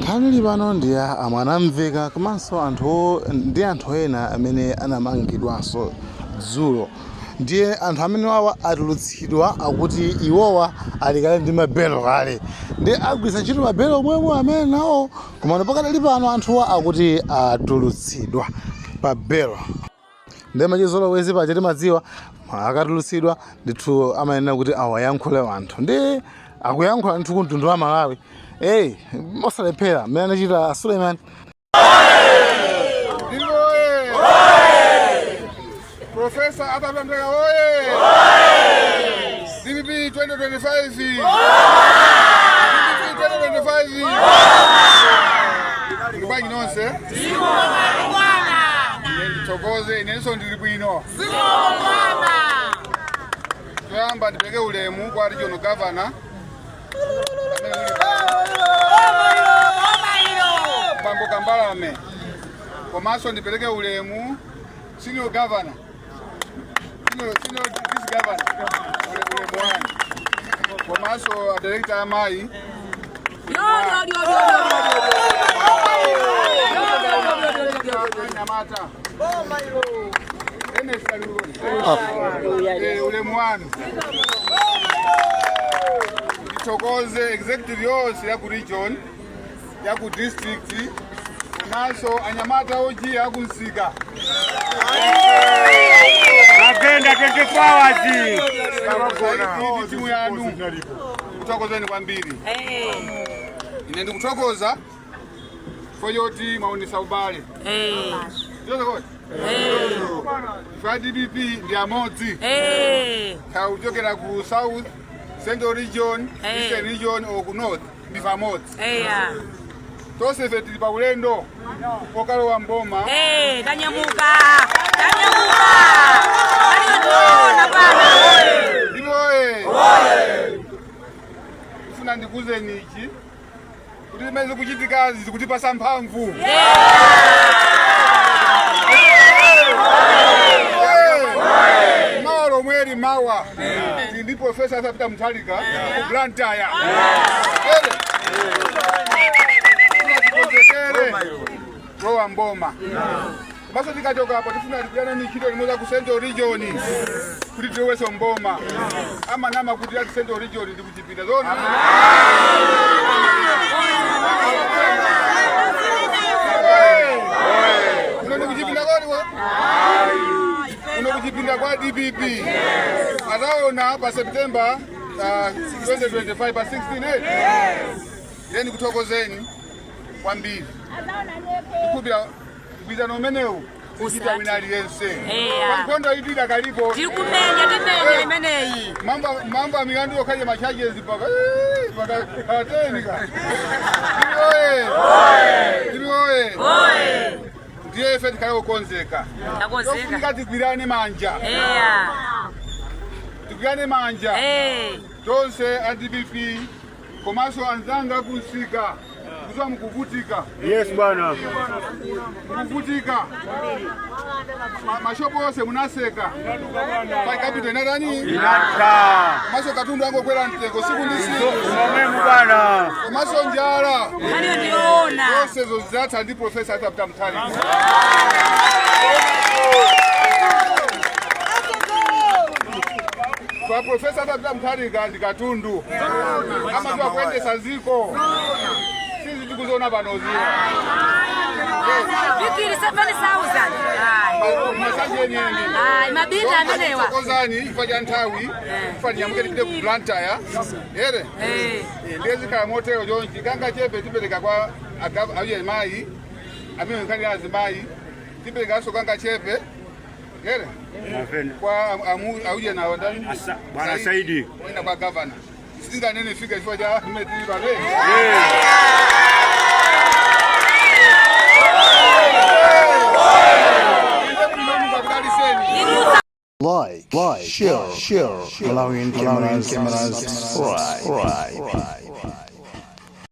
Nkhani ili pano ndi ya a Mwanamveka komanso anthu ndi anthu ena amene anamangidwanso dzulo. Ndiye anthu amenewawa atulutsidwa akuti iwowa ali kale ndi mabelo kale. Ndiye agwiritsa ntchito mabelo omwewo amene nawo komano pakadali pano anthuwa akuti atulutsidwa pa belo. Ndiye mwachizolowezi paja timadziwa akatulutsidwa ndithu amayenera kuti awayankhule anthu. Ndiye akuyankhula ndithu ku mtundu wa Malawi. Hey, osalephera mmene anachita Suleiman. Professor Arthur Mutharika oye! DPP 2025! DPP 2025! Muli bwanji nonse? Ine ndithokoze, inenso ndili bwino. Choyamba ndipereke ulemu kwa regional governor amene muli pano, Bambo Kambalame, komanso ndipereke ulemu senior governor, senior vice governor, ulemu wanu, komanso a director amayi. Anyamata. Ulemu wanu. Ndithokoze executive yonse ya ku region, ya ku district, komanso anyamata ojiya akumsika. Mavenda 24 hours. Ndi timu yanu, kuthokozeni kwambiri. Ine ndikuthokoza chifukwa choti mwaonesa ubale. Ndizo ife a DPP ndi amodzi, kaya kuchokera ku South, Central Region, Eastern Region or ku North, ndife amodzi tonse. Ife tili pa ulendo okalowa mboma. Tanyamuka, tanyamuka, aliyotiona pano. Ndipo oye, ndifuna ndikuuzeni ichi kuti zimene zikuchitikazi zikutipasa mphamvu. Mawa lomweli, mawa tili ndi Professor Arthur Peter Mutharika ku Blantyre. Tikonzekere kulowa mboma. Komanso tikachoka apo tifuna tigwirane ntchito limodzi ku Central Region kuti tilowenso mboma. Amanama kuti ati Central Region ndi kuchipinda zona. Kuno ndi kuchipinda kodi wa? Kuno kuchipinda kwa DPP. Ataona pa September 2025 pa 16, eh? Ine ndikuthokozeni kwambiri. Ndikupira mgwirizano umenewu uchita wina aliyense. Nkhondo itu idakalipo. Tiri kumenya, timenya imeneyi. Mambo a milandu yokhaje ma charges mpaka mpaka atenika. Oye! Oye! Oye! Ndiye ife tikhale kukonzeka. Takonzeka. Tofunika tigwirane manja. Tigwirane manja. Tonse a DPP komanso anzanga kumsika kuziwa mukuvutika. Yes bwana. Mukuvutika. Mashopu onse munaseka pa capital inatani? Inatha. Komanso katundu angokwera mtengo siku ndi siku. Momwemu bwana. Komanso njala. Aliyo ndiyoona. Zonse zo zidzatha ndi Professor Arthur Peter Mutharika. Kwa Professor Arthur Peter Mutharika ndi katundu, amadziwa kuyendesa ziko, sizi tikuziona panozi. Vikiri 7000. Ayi. Masaji enieni. Ayi, mabinda amenewa. Thokozani chifukwa cha nthawi, chifukwa tinyamuke tipite ku Blantyre ere. Ndiye zikhala motero chonchi, kangachepe tipereka kwa awiye mayi amene nkhani ya azimayi, tiperekanso kangachepe ere Mavenda. kwa auje nawo ndani? Bwana Saidi. Mwina kwa governor sitinganene fika chifukwa cha metili pano. Like, share, Malawian cameras, subscribe.